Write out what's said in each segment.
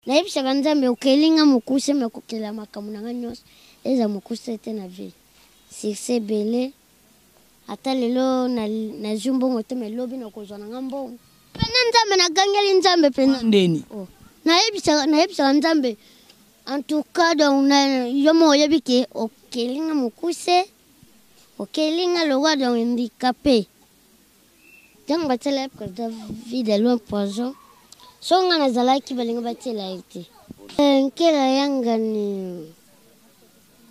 Nayebisaka Nzambe okeli nga mokuse mais kokela makambo na nga nionso eza mokuse te na vie. Succès ebele ata lelo nazui mbongo te mais lobi nakozua na nga mbongo. Pena Nzambe nagangeli Nzambe pena. Ndeni? Oh. Nayebisaka nayebisaka Nzambe en tout cas donc na yo moko oyebi ke okeli nga mokuse okeli nga lokola donc handicapé. Tango batiela ye president vie de loin poison soki nga nazalaki balingi batiela ye te. Eh, Nkela yangani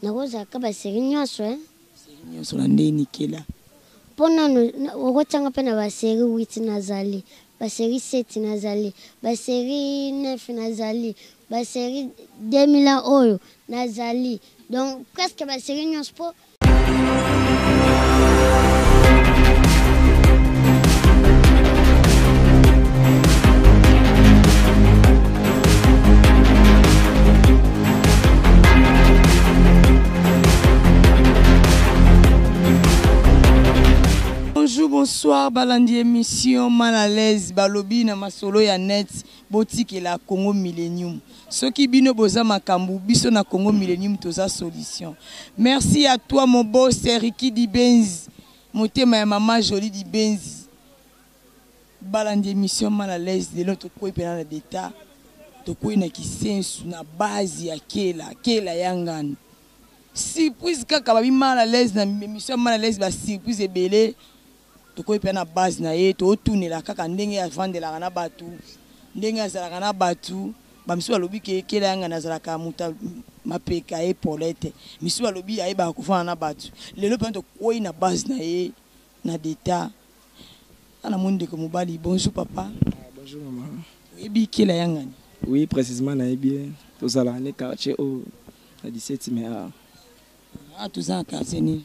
nakozala ka ba serie nyonso eh. Serie nyonso na ndeni Nkela? Mpo nanu okotianga mpe na ba serie 8 nazali, ba serie 7 nazali, ba serie 9 nazali, ba serie 2000 ans oyo nazali donc presque ba serie nyonso mpo Bonjour, bonsoir, balandi émission mal à l'aise, balobi na masolo ya net, botikela Congo Millennium. Soki bino boza makambu, biso na Congo Millennium toza solution. Merci à toi mon boss Ricky Dibenzi, motema ya mama Jolie Dibenzi. Balandi émission mal à l'aise lelo tokwei pena na d'etat, tokwei na kisensu na base ya Kela, Kela ya ngani. Surprise kaka babi mal à l'aise na émission mal à l'aise ba surprise ebele. Tokomi mpenza na base na ye, totunela kaka ndenge avandelaka na batu, ndenge azalaka na batu. Ba misusu balobi ke Kela Yangani azalaka moto ya mapeka ye polete, misusu balobi ayebaka kofanda na batu. Lelo mpenza tokweyi na base na ye na d'etat. Nga namoni ndeko mobali, bonjour papa. Ah, bonjour maman. Oyebi Kela Yangani? Oui, precisement nayebi ye. Tozalaka ne quartier oyo na 17 mai awa. Ah, toza na quartier nini?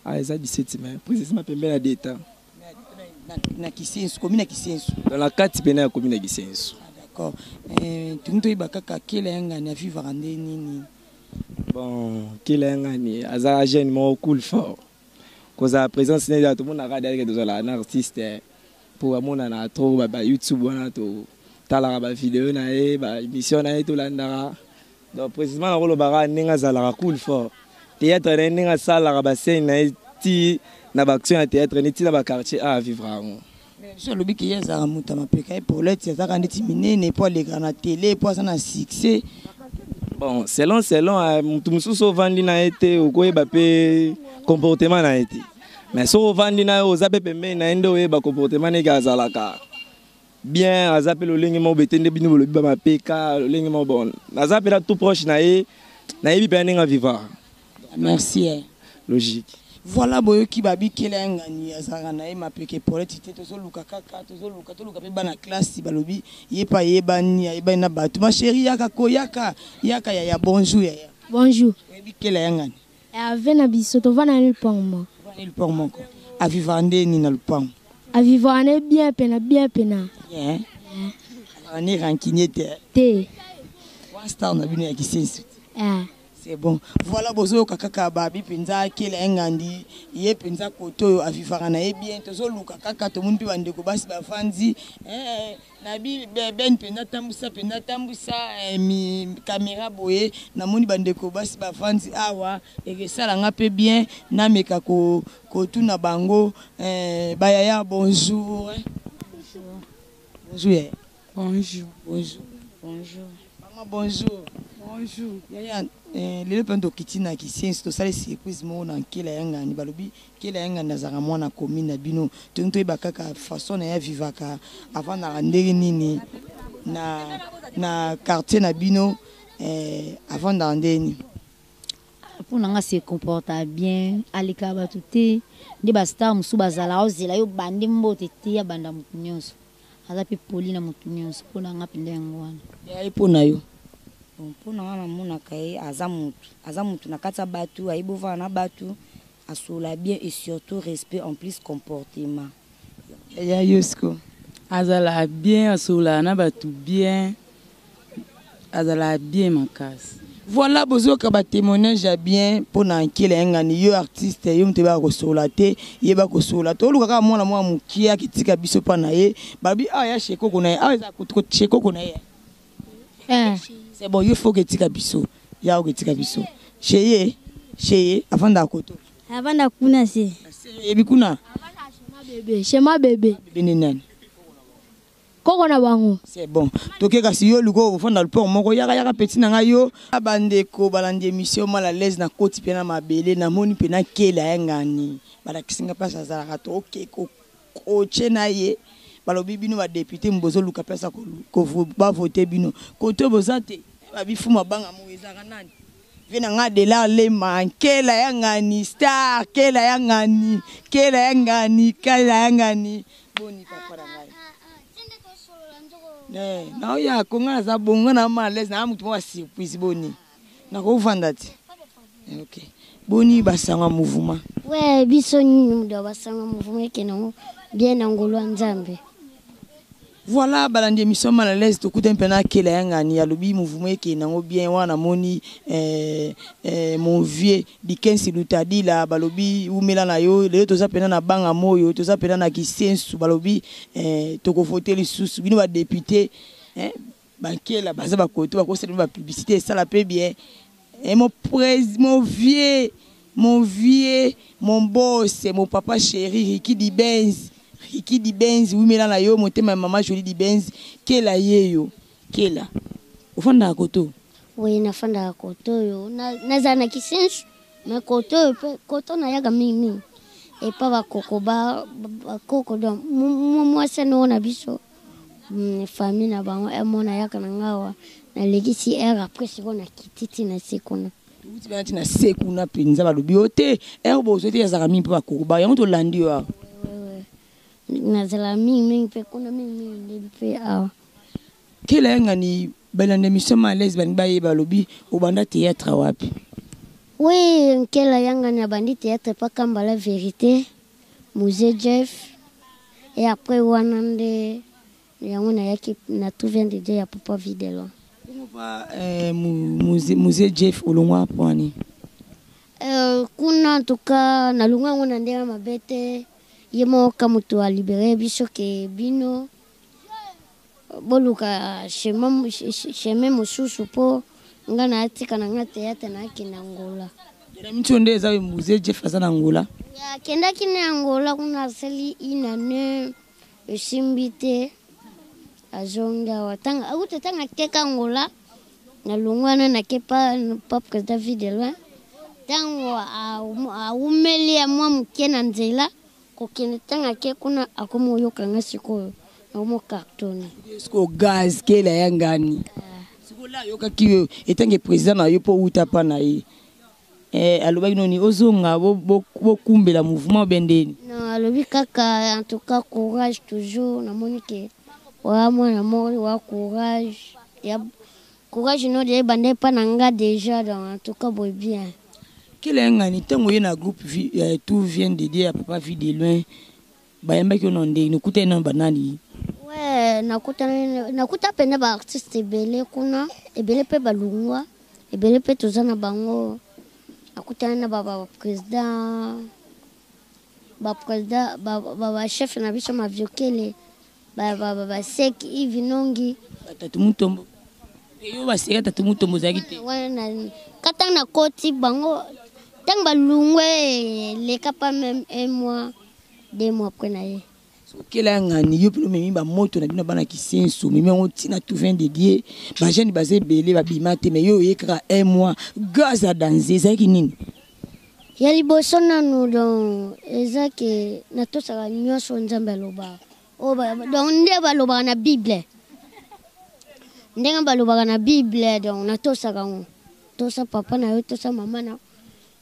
Ah, eza 17 mai, précisément pembeni ya Deta. Na, na Kisensu, commune ya Kisensu. Dans la kati pena ya commune ya Kisensu. Ah, d'accord. Eh, tolingi toyeba kaka Kela ya Ngani avivaka nde nini? Bon, Kela ya Ngani aza jeune moko cool fort. Kozala présence na ye tomonaka derrière tozala na artiste po amonana trop ba, ba YouTube wana totalaka ba video na ye, ba émission na ye tolandaka. Donc précisément nakoloba kaka ndenge azalaka cool fort. Théâtre na ye ndenge asalaka ba scène na ye ti na ba action ya théâtre ni ti na ba quartier a vivre yango. Mais biso alobi ke ye azalaka moto ya mapeka ye Paulette azalaka ndeti minene po alekaka na tele po aza na succès. Bon, selon selon euh, moto mosusu ovandi na ye te okoyeba mpe comportement na ye te. Mais soki ovandi na ye oza mpe pembeni na ye nde oyeba comportement na ye ke azalaka. Bien aza pe lolenge moko boye te nde bino bolobi ba mapeka lolenge moko bon naza pena tout proche na ye nayebi pena ndenge avivaka. Merci eh. Logique. Voilà boyoki ba bikela ya ngani azalaka na ye mapeka epolete te tozoluka kaka tozoluka toluka pe bana classe balobi ye pe ayebani ayebani na batu ma cherie yaka ko yaka yaka yaya bonjour yaya. Bonjour. Oyebi kela ya ngani? Herve na biso tovanda na lupango moko. Tovanda na lupango moko. A vivaka nde nini na lupango? A vivaka ne bien pena bien pena. Bien. Azalaka ne rancunier te? Te. Wana star na bino ya Kisensu te? Eh. C'est bon. Voilà bozoyoka kaka babi penza Kela Engandi ye penza kote oyo a vivaka na ye bien tozoluka kaka tomoni pe bandeko basi bavandi eh Nabi Ben penza tambusa penza tambusa eh, mi camera boye namoni bandeko basi bavandi awa ekesala nga pe bien nameka ko kotuna bango eh, bayaya bonjour bonjour yaya bonjour bonjour bonjour mama bonjour bonjour yaya eh, lelo mpenza tokiti na kisensu tosali surprise moko na nkela ya ngani balobi Kela ya nganda azalaka mwana commune na bino tolingi toyeba kaka façon naye avivaka avandaka ndenge nini na na quartier na bino eh, avandaka ndenge nini mpo na nga se comporta bien alekaka bato te nde ba star mosusu bazalaka ozela yo bande mbote te abanda moto nyonso aza mpe poli na moto nyonso mpo na nga mpenza yango wana yaye mpo na yo mpo na nga namonaka ye aza motu aza motu na kati ya bato ayebi ovanda na bato Asolola bien et surtout respect en plus comportement. Yaya yo siko. Azalaka bien asololaka na batu bien azalaka bien makasi. Voilà bozoyoka ba témoignage ya bien pona nkela ya ngani yo artiste yo moto oyebaka kosolola te yeba kosolola toluka kaka mwana mwa mokie akitika biso mpa na ye babi awa ya shekoko na ye awa eza shekoko na ye. Eh. C'est bon, yo faut ketika biso. Ya oketika biso. Cheye, cheye, avanda koto. Avanda kuna se. Yebi kuna. Bébé, chez ma bébé. Bébé ni nani? Koko na bango. C'est bon. Toke kasi yo luko ofanda lupor moko yaka yaka petit na ngai yo. Bandeko balandi émission mal à l'aise na koti pe na mabele na moni pe na kela ya ngani. Balakisi nga place azalaka to oke ko koche na ye. Balobi bino ba député mbozo luka place ko ba voter bino. Koto boza te. Babi fuma banga mo ezaka nani? Vie na nga de la lema nkela ya ngani star kela ya ngani kela ya ngani kela ya ngani boni papa na ngai. Eh, naoya konga naza bongo na ma à l'aise na mutu moko ya surprise boni. Nakovanda te. Eh, ok. Boni basanga mouvement. We biso nini muda basanga mouvement ekende yango bien na ngolu ya Nzambe. Voilà, balandi émission mal à l'aise tokuta mpe na kela ya ngani alobi mouvement ekende yango bien wana moni mon vieux Dickens Lutadila balobi umela na yo lelo toza pena na banga moyo toza pena na kisensu balobi tokovote lisusu bino ba député bankela baza bakoto bakosala ba publicité esala pe bien. Et mon prés, mon vieux, mon vieux, mon boss, mon papa chéri Ricky Dibenz, Ricky Dibenz, umela na yo motema mama Jolie Dibenz, kela yeyo, kela. Ofanda koto. Oui, nafanda koto yo. Na naza na kisensu, mais koto yo pe koto na yaga mingi mingi. Et pas ba koko ba koko donc moi c'est no na biso. Famille na bango e mona yaka na ngawa. Na legisi air après siko na kititi na sekuna. Tuti bana tina sekuna penza balobi ote air bozo te yazaka mingi pe bakoko ba yango tolandi yo awa. Nazala mingi mingi pe kuna mingi mingi nde pe awa. Kela ya ngani balanda émission mal à l'aise balingi bayeba balobi obanda théâtre wapi? Oui, nkela ya ngani abandi théâtre pa Kamba la vérité, Musée Jeff. Et après wana nde yango nayaki na tout vient de Dieu ya Papa Videlo. Ba Musée Jeff olongwa pwani. Kuna en tout cas nalongwa yango na ndenge mabe te. Ye moko ka moto a libéré biso ke bino boluka chemin mosusu po nga na atika na nga théâtre na akende Angola. Na miti nde eza Musée Jeff aza na Angola. Ya akendaki na Angola kuna asali une année esimbi te azongi awa. Tanga auta tanga akeka Angola na longwana na ke pa président Vide loin. Tango aumeli ya mwa moke na nzela kokende tanga ake kuna akomi oyoka nga sikoyo nakomi okartone. Sikoyo gaz kela ya ngani. Sikoyo la ayokaki yo etange président na yo mpo outa pa na ye. Alobaki noni ozonga bokumbela mouvement bendeni. Non, alobi kaka en tout cas courage toujours namoni ke wa mwana moko wa courage. Ya courage no de bande pa na nga déjà donc en tout cas boy bien. Kela ya ngani ntango ye na groupe tout vient de dire à papa vit de loin bayambaki yo na ndenge nokutani na banani? Ouais, nakuta pene ba artiste ebele kuna, ebele pe balungwa, ebele pe toza na bango. Nakutani na ba président, ba président, ba chef na biso Maviokele, ba sek Yves Nongi. Ba Tatu Mutombo. Yo ba seka Tatu Mutombo ozalaki te? Ouais, na kata na koti bango ntango balungwe leka pas même un mois, 2 mois après na ye. Sokela ya ngani yo mpe omemi ba moto na bino bana kisensu, omemi yango ntina tout vient de Dieu. Ba jeune baza ebele babima te, mais yo oye kaka un mois gaz à danser ezalaki nini? Ya liboso nanu donc eza ke natosaka nyonso Nzambe alobaka. Oyo donc nde balobaka na Bible. Ndenge balobaka na Bible donc natosaka yango. Tosa papa na yo, tosa mama na yo.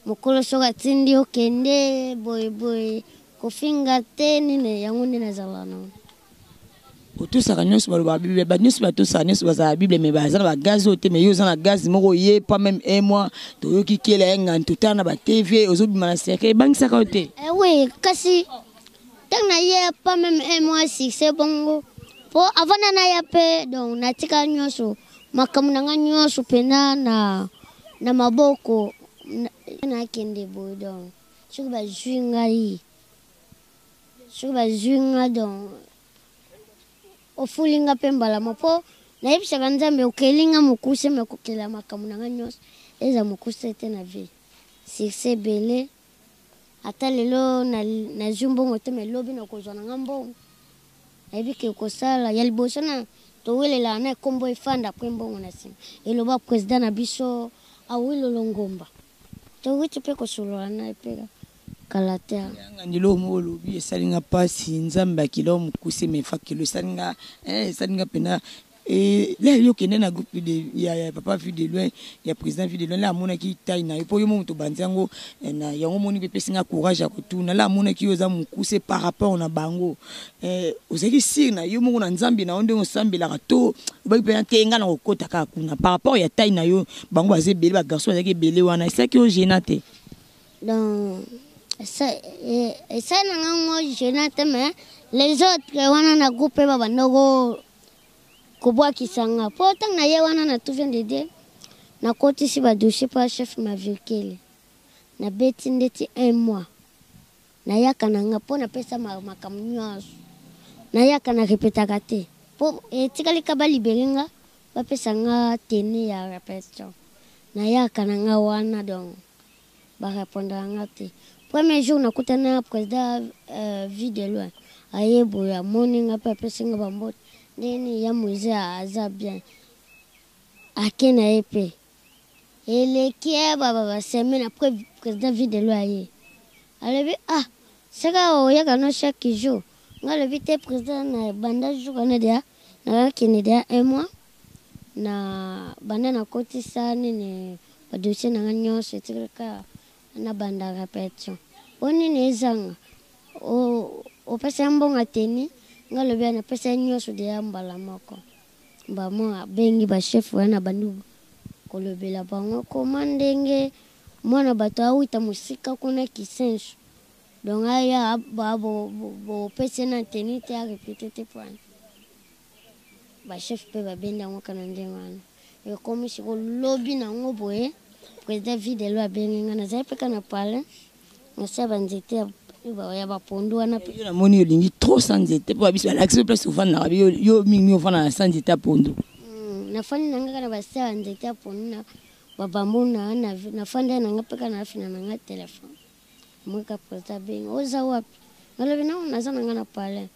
Mokolo soki atindi okende boye boye kofinga te nini yango nde nazalaka nango. Otosaka nyonso balobaka Bible, ba nyonso batosaka nyonso bazalaka Bible, mais baza na ba gaz oyo te, mais yo oza na gaz moko oye pas même un mois, toyoki kela ya ngani, totala na ba TV, ozobima na cercueil, ebangisaka yo te? Oui, kasi ntango naye pas même un mois succès bongo, po avant na naya pe, donc natika nyonso, makambo na nga nyonso mpena na maboko, nakende boye, donc soki bazwi ngai, soki bazwi nga, donc ofuli nga mpe mbala moko, po Nayebisaka Nzambe okeli nga mokuse me kokela makambo na nga nyonso eza mokuse te na vie. Succès ebele ata lelo nazwi mbongo te me lobi nakozwa na nga mbongo. Nayebi ke kosala ya liboso na towelelaka na ekombo efanda apres mbongo na nsima. Eloba president na biso Awilo Longomba. Towuti mpe kosolola na ye mpe kala te. Yanga ndilo moko olobi esali nga pasi nzambe akila yo mokuse mais fakilo esali nga eh, esali nga pena eh, la yo kende na groupe de ya, ya papa vue de loin ya président vue de loin la amonaki taille na yo po yo mo moto obandi yango eh, na yango moni mpe epesi nga courage ya kotuna la amonaki yo oza mokuse par rapport na bango eh, ozalaki sire na yo moko na nzambe na yo ndenge osambelaka to obaki mpenza te ngai na kokota kaka kuna par rapport ya taille na yo bango baza ebele bagarçon bazalaki ebele wana esalaki yo gênant te? Donc esali na ngai ngo gênant te, mais les autres wana na groupe babanda kobwakisa nga mpo ntango na ye wana na tout vient de Dieu nakotisi badossier mpo chef mavirkele nabeti ndeti un mois nayaka na nga mpo napesa makambo nyonso nayaka na repetaka te mpo etikali ka balibere nga bapesa nga tene ya repetition nayaka na nga wana donc barépondre nga te. Premier jour nakutana na président Vue de Loin aye boye amoni nga mpe apesi nga bambote ndenge nini ya Moise aza bien ake na ye mpe eleki baba basemaine après président Vue de Loin aye alobi ah seka oyaka no chaque jour nga alobi te président na banda jour wana deya nakakende deya un mois na banda nakotisa nini badossier na nga nyonso etikali na banda répétition o nini ezanga opesa ye mbongo ateni nga alobi napesa ye nyonso deya mbala moko mbamo abengi bachef wana bandi kolobela bango koma ndenge mwana bato awuta mosika kuna Kisenso donc aya bopesi ye na teni te arépété te po wana bachef mpe babendi yango kaka na ndenge wana ekomi siko lobi nango boye président Vue de Loin abengi nga nazali mpe kaka na palin na se ya banzete ya bapondu wana mpe. Yo namoni olingi trop sa nzete mpo babiso balakisi yo place ovandaka yo mingi ovanda na sa nzete ya pondu. Nafandi na nga kaka na base ya banzete ya pondu na babambu na nafandi na nga mpe kaka na afina na nga telefone moka président abengi oza wapi nalobi nango naza na nga na palin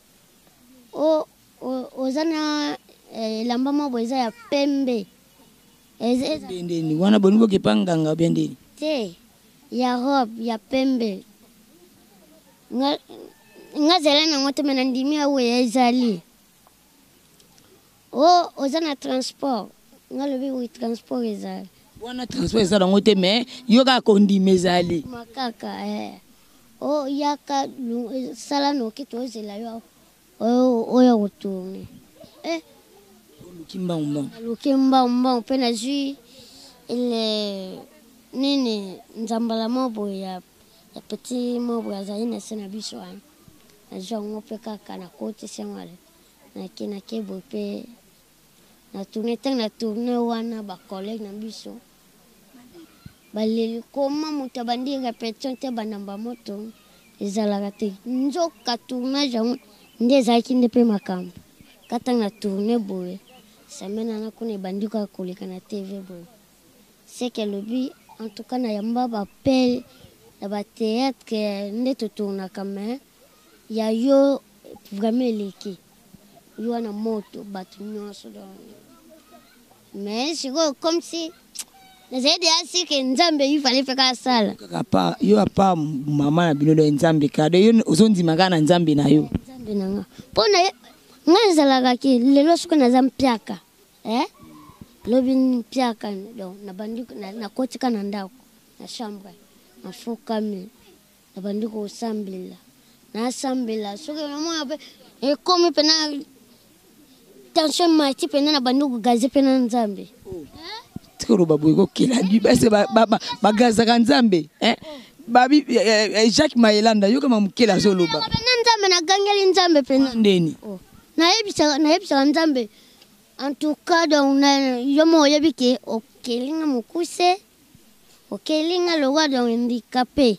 oza na elamba moko boye eza ya pembe. Ndeni wana bolingi bokepa nganga bien ndeni? Te ya robe ya pembe nga zala nango te me nandimi awe ezali o oza na transport nga lobi oui transport ezali wana transport eza nango te mais yo kaka kondima ezali makaka eh. O yaka sala noki tozela yo oyo kotourne eh. Oluki mbangu mbangu. Naluki mbangu mbangu mpe nazwi ele nini nzambala moko boye ya petit moko boye azali na se na biso wana nazwi yango mpe kaka nakotisi yango ale nake nake boye mpe na tourne ntango na tourne wana bacollègue na biso baleli koma moto abandi répétition te banamba moto ezalaka te nzoka tournage yango nde ezalaki nde mpe makambo kata na tourne boye semaine wana kuna ebandi kaka koleka na TV boye seke alobi en tout cas na yamba bapele na bathéâtre nde totournaka mais ya yo vraiment eleki yo wana moto bato nyonso donc mais sikoyo comme si nazali deya sike nzambe ifale mpe kaka asala kaka pa yo apa mama na bino do nzambe kaka yo ozondima kaka na nzambe na yo nzambe na nga mpo na nga ezalaka ke lelo soki naza mpiaka eh? Lobi mpiaka donc nabandi nakotika na ndako na chambre nafukami nabandi kosambela nasambela soki namona mpe ekomi mpena tension mati mpena nabandi kogaze mpe na nzambe. Tikoloba boye kokela base bagazaka nzambe babi Jacques Mayelanda yokama mokele azoloba pena nzambe nagangeli nzambe pena ndeni nayebisaka nzambe en tout cas donc yo moko oyebi ke okelinga mokuse okelinga lokwa donc handicapé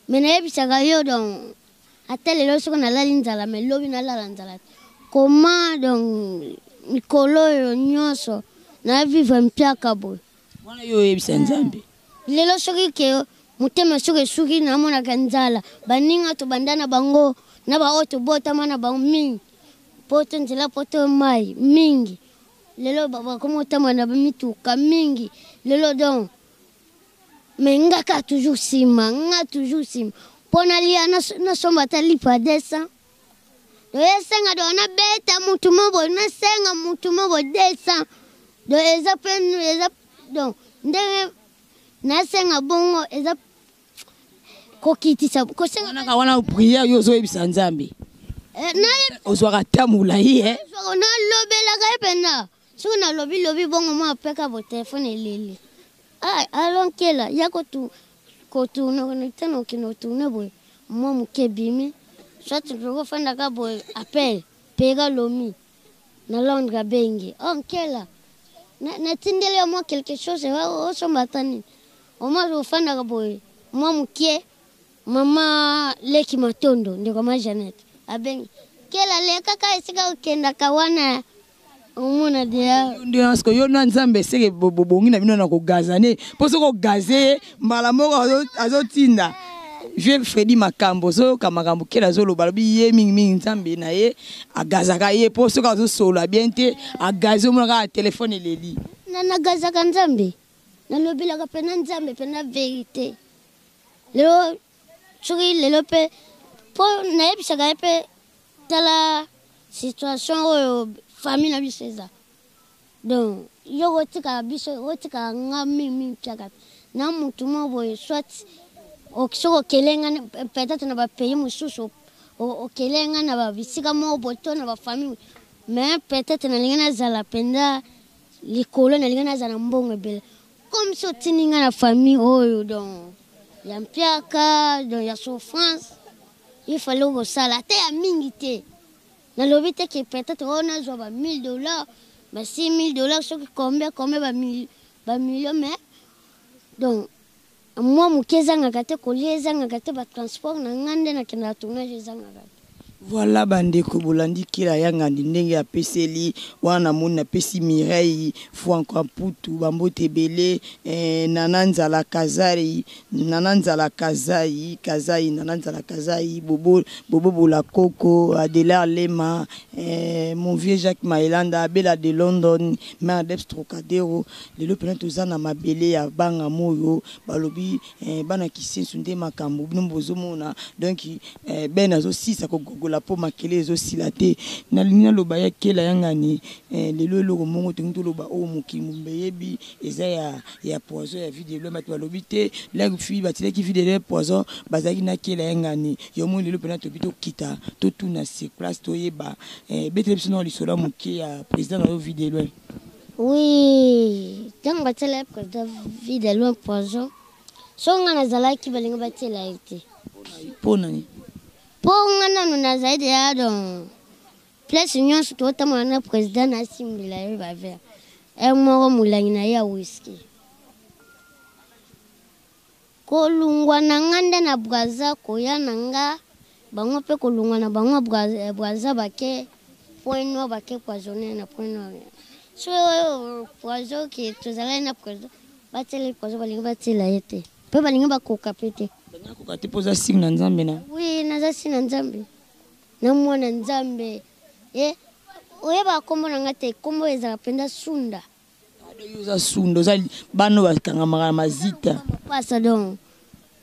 me nayebisaka yo donc ata lelo soki nalali nzala me lobi nalala nzala te koma donc Mikolo oyo nyonso na vivre mpiaka boye. Wana yo oyebisa Nzambe. Lelo soki ke motema soki esuki, namonaka nzala. Baninga tobanda na bango, na baoyo tobotama na bango mingi, poto nzela, poto mai mingi, lelo bakomi kotambola na mituka mingi lelo. Donc mais nga kaka toujours nsima, nga toujours nsima mpo nalia, nasomba ata lipa 200. Donc esenga, donc nabeta mutu mo boye, nasenga mutu mo boye 200. Donc eza mpe eza, donc ndenge nasenga bongo eza kokitisa kosenga. Wana wana prière yo ozoyebisa Nzambe. Ozwaka ta molai e. Nalobelaka ye mpenza. Soki nalobi lobi bongo, mwa apeka bo telefone eleli: "Allô Nkela, ya kotourner te." Okende otourner boye, mwa moke ebimi, soit tokofandaka boye, appel peka lomi na Londres, abengi: "Oh Nkela, natindeli yo mwa quelque chose, osomba ata nini." Omwa ofandaka boye mwa mokie, mama leki Matondo, ndeko ma Jeannette, abengi: "Kela, lekaka esika okendaka wana." Omona deya. Nde yo na Nzambe eseke bobongi na bino na kogazane, mpo soki ogaze ye mbala moko azotinda vieux Fredi makambo. Ozoyoka makambo Kela azoloba, alobi ye mingimingi Nzambe na ye agazaka ye, mpo soki azosolola bien te, agaze, omona kaka telefone eleli. Nagazaka Nzambe, nalobelaka mpena Nzambe mpena vérité. Lelo soki lelo mpe, mpo nayebisaka ye mpe: "Tala situation oyo famille na biso eza." Donc yo kotikala biso, otikala nga mingi mpiaka na mutu mo boye, soit soki okele nga peut-être na bapays mosusu, okele nga na babisika moko boye to na bafamille, mais peut-être nalingi nazala mpenza likolo, nalingi nazala mbongo ebele comme si otindi nga na famille oyo. Donc ya mpiaka, donc ya souffrance, il fallait kosala ata ya mingi te. Nalobi te ke peut-être oyo nazwa ba 1000 $, ba 6000 $, soki combien combien, bamillion, mais donc mwa moke ezangaka te, kolia ezangaka te, batransport na nga nde nakendaka tournage ezangaka te. Voilà, bandeko, bolandi Kela Yangandi ndenge apeseli wana. Namoni napesi Mireille Fwankwa Mputu bambote ebele, Nana Nzala Kazai, Nana Nzala Kazai Kazai, Nana Nzala Kazai, Bobo Bobo Bolakoko, Adelar Lema, mon vieux Jacques Maelanda Abela de London, mare Debs Trocadero. Lelo mpena toza na mabele ya banga moyo, balobi bana Kisensu nde makambo bino bozomona. Donc ben azosisa kogogola mpo makele ezosila te. Nalingi naloba ya Kela Yangani, lelo eloko moko tolingi toloba oyo mokili mobimba eyebi eza ya poison ya Vue de Loin. Bato balobi te laki batilaki Vue de Loin poison, bazalaki na Kela Yangani. Yo moi lelo mpena tobi tokita, totuna sur place, toyeba. Betele biso na lisolo ya moke ya président na yo Vue de Loin. Oui, ntango batiela ye président Vue de Loin poison, soki nga nazalaki, balingi batiela ye te. Mpo nani? Mpo nga nanu nazali deya, donc place nyonso totambola na président, nasimbela ye baverre e moko, molangi na ye ya whisky. Kolungwa na nga nde na Braza, koya na nga bango mpe kolungwa na bango Braza, bake Point Noir, bake poisonné na Point Noir. So oyo poison ke tozalaki na président, batiela poison, balingi batiela ye te, mpe balingi bakoka mpe te. Bakoka te mpo oza signe na Nzambe na. Oui, naza signe na Nzambe, na mwana Nzambe. E oyebaka nkombo na nga te, nkombo ezalaka mpenza Sunda. Yo oza Sunda, oza bana oyo bakangamaka na mazita. Mapasa, donc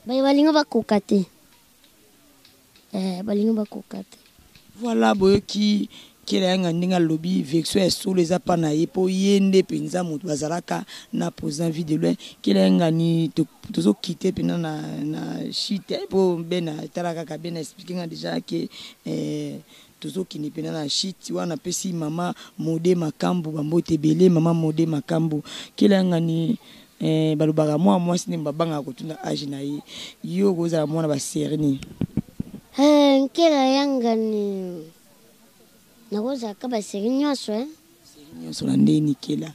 balingi bakoka te, balingi bakoka te. Voilà, boyoki Kela Yanga ndenge alobi version ya solo eza mpa na ye, mpo ye nde mpenza moto bazalaka na président Vue de Loin. Kela Yanga ni, tozokite mpena na chute, mpo bena tala kaka bena expliquer nga déjà ke tozokende mpena na chute wana. Apesi mama Mode Makambo bambote ebele, mama Mode Makambo. Kela Yanga ni, balobaka mwana mwasi nde babangaka kotuna age na ye. Yo kozala mwana basérie nini? Nkela Yanga ni, nakozalaka basérie nyonso. Nyonso na ndeni, Kela?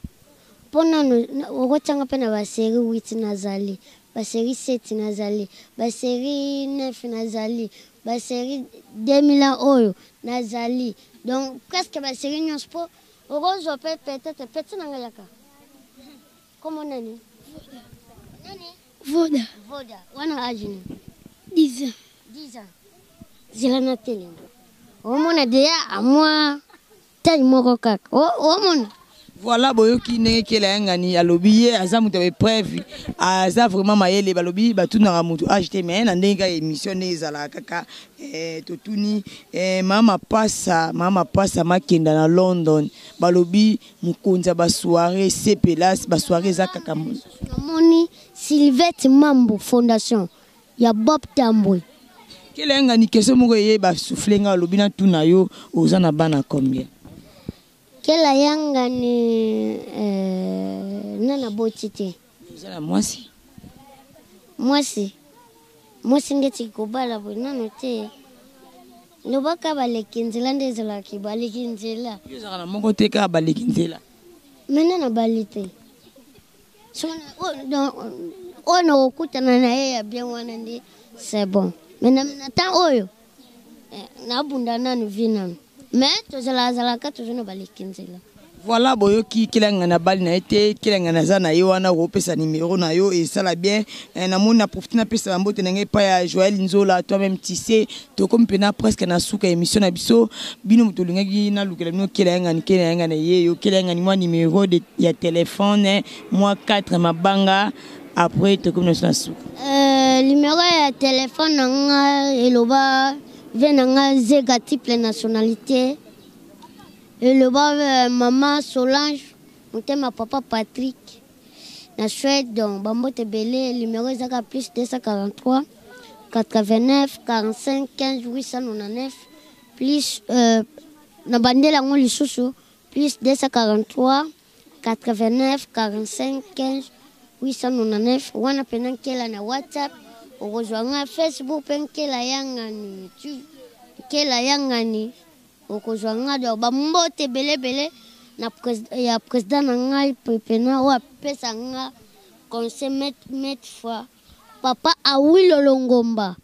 Mpo nanu okotianga mpe na basérie 8 nazali, basérie 7 nazali, basérie 9 nazali, basérie 2000 ans oyo nazali, donc presque basérie nyonso mpo Okozwa mpe peut-être petit na ngai yaka. Kombo nani? Nani? Voda. Voda. Wana age nini? 10 ans. 10 ans. Zela na telema. Omona deya amwa taille moko kaka. Omona. Voilà boyoki ndenge Kela Yangani alobi ye aza moto ya epreuve aza vraiment mayele balobi batunaka moto age te mais na ndenge kaka émission ndenge ezalaka kaka eh, totuni eh, mama pasa mama pasa makenda na London balobi mokonzi ya basoirée sepelas basoirée eza kaka namoni Sylvette Mambo fondation ya Bob Tambwe. Kela Yangani question moko eye basouffle nga alobi natuna yo oza na bana combien? Kela Yangani eh, nana boti te. Oza na mwasi? Mwasi mwasi ndeti kobala boye nano te. Lobaka baleki nzela nde ezalaki baleki nzela. Yo ozalaka na moko te kaka baleki nzela. Me nana bali te. Oyo nakokutana na ye ya bien wana nde c'est bon. Mais na temps oyo nabunda nanu vie nanu. Mais tozalazalaka toujours na baleki nzela. Voilà boyoki Kela Yangani abali na ye te Kela Yangani aza na ye wana okopesa numero na yo esala bien namoni na profite napesa bambote na ngai epai ya Joël Nzola toi même tissé tokomi mpena presque na suka émission na biso bino moto olingaki nalukela bino Kela Yangani Kela Yangani ye yo Kela Yangani mwa numero ya téléphone mwa 4 mabanga après tokomi na biso na suka. Numero ya téléphone na nga eloba ve na nga Zega triple nationalité eloba maman Solange motema papa Patrick na Suède donc bambote ebele numéro ezaka plus 243 89 45 15 899 plus na bandela yango lisusu plus 243 89 45 15 899 wana pena Nkela na WhatsApp okozwa nga Facebook pe Nkela Yangani Nkela Yangani okozwa nga donc bambote ebele na ya président na ngai pepena oyo apesa nga conseil maître fois papa Awilo Longomba.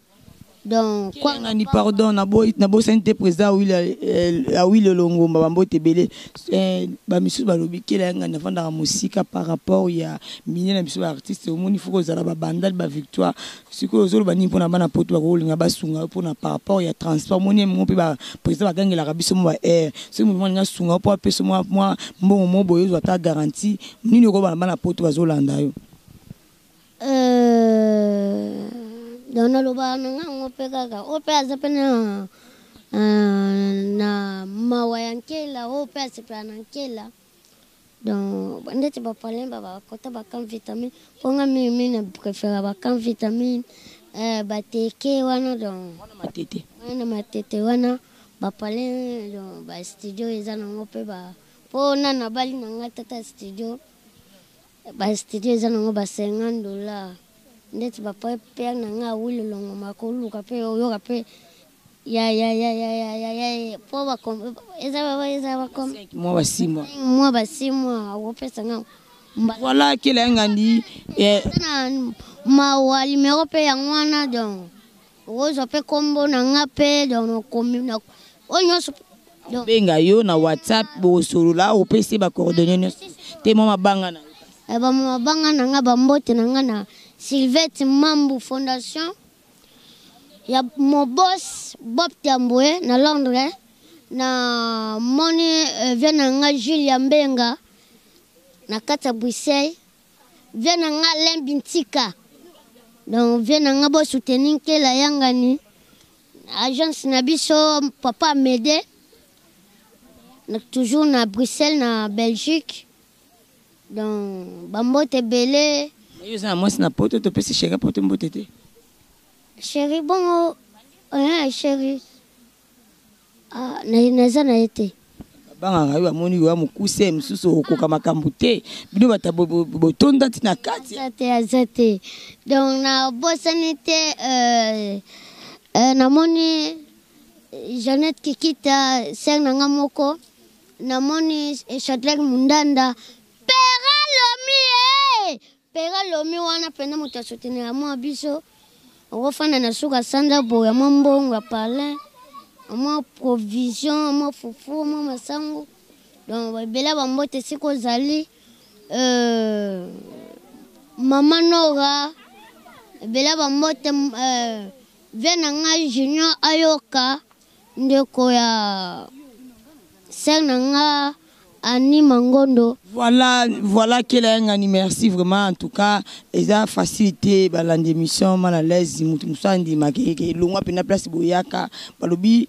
Donc quoi ngani pardon na boy na bosani te président Awilo Longomba bambote ebele ba misusu balobi Kela Yangani afandaka mosika par rapport ya minie na biso ba artiste omoni faut kozala ba bandal ba victoire sikoyo ozoloba nini mpona bana poto bakolinga basunga yo mpona par rapport ya transport omoni ye mpe ba président bagangelaka biso mo ba air soki moto mwa alinga asunga yo mpo apesa mwa mbongo mo boye ozwa ata garantie nini okobana bana poto bazolanda yo. Donc nalobaka na nga yango mpe kaka oyo mpe aza mpe na mawa ya Nkela oyo mpe asepela na Nkela donc ndeti bapalemba bakota bakan vitamine mpo nga mingimingi na préféra bakan vitamine bateke wana donc matete wana matete wana bapale donc ba studio eza nango mpe ba mpo nana bali na nga tata studio ba studio eza nango ba $50 ndeti ba père na nga Awilo Longomba koluka mpe oyoka mpe ya ya ya ya ya ya ya po ba eza ba eza ba comme mois ba 6 mois mois ba 6 mois okopesa nga voilà Kela Yangani na mawa numéro mpe yango wana donc okozwa mpe kombo na nga mpe donc nakomi oyo nyonso benga yo na WhatsApp bosolola opesi ba coordonnées nyonso te mwa mabanga na ba mabanga na nga bambote na nga na Sylvette Mambu Fondation ya mon boss Bob Tambwe na Londres na moni vie na nga Julia Mbenga na kati ya Bruxelles vie na nga Alain Bintika donc vie na nga bo soutenir Nkela Yangani agence na biso papa Amédée toujours na Bruxelles na Belgique donc bambote ebele. Yo oza na mwasi na poto topesi chéri poto mbote te. Chéri bongo chéri naza na ye te. Babangaka yo bamoni yo ya mokuse mosusu okokoka makambo te bino bato botonda ti na kati. Aza te donc nabosani te namoni Jeannette Kikita sœur na nga moko namoni Châtelet Mundanda Pera Lomi Pera Lomi wana pena moto asoutenir mwa biso okofanda na suka sanza boye mwa mbongo ya palin mwa provision mwa fufu mwa masango. Donc ebele bambote esika ozali, mama Nora, ebele bambote, vie na ngai Junior Ayoka, ndeko ya sœur na nga Annie Mangondo. Voilà, voilà Kela Ngani, merci vraiment en tout cas, eza facilité balandi émission mal à l'aise mutu musandi makeke longwa pena place boyaka balobi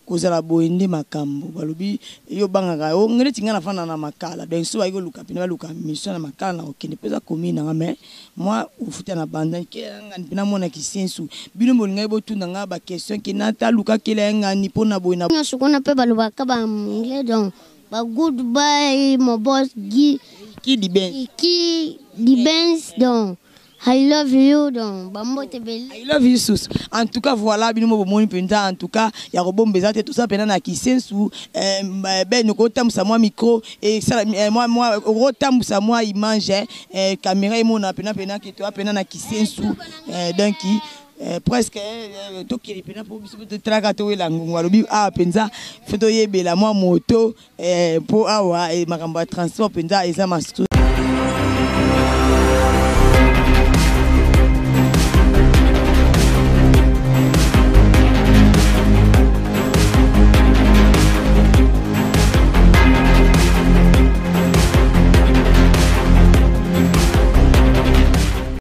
kozala boye nde makambo balobi yo bangaka o ngene tinga na fanda na makala donc so bayiko luka pena baluka mission na makala na okende pesa commune na mais moi ofuta na banda Kela Ngani pena mona kisensu bino bolingai botuna nga ba question ke nata luka Kela Ngani pona boye na nyonso kuna pe balobaka ba anglais donc ba goodbye mon boss Guy Ki Dibens. Ki Dibens donc I love you donc bambote beli. I love you sus. En tout cas voilà bino mo bomoni penza en tout cas ya kobomba eza te tout ça pena na kisensu ben okotambusa mwa micro et ça moi moi okotambusa mwa image caméra emona pena pena ke toi pena na kisensu donc presque tokeli pena po biso totraka towela ngongo alobi awa penza faut toyebela mwa moto po awa makambo ya transport penza eza masu.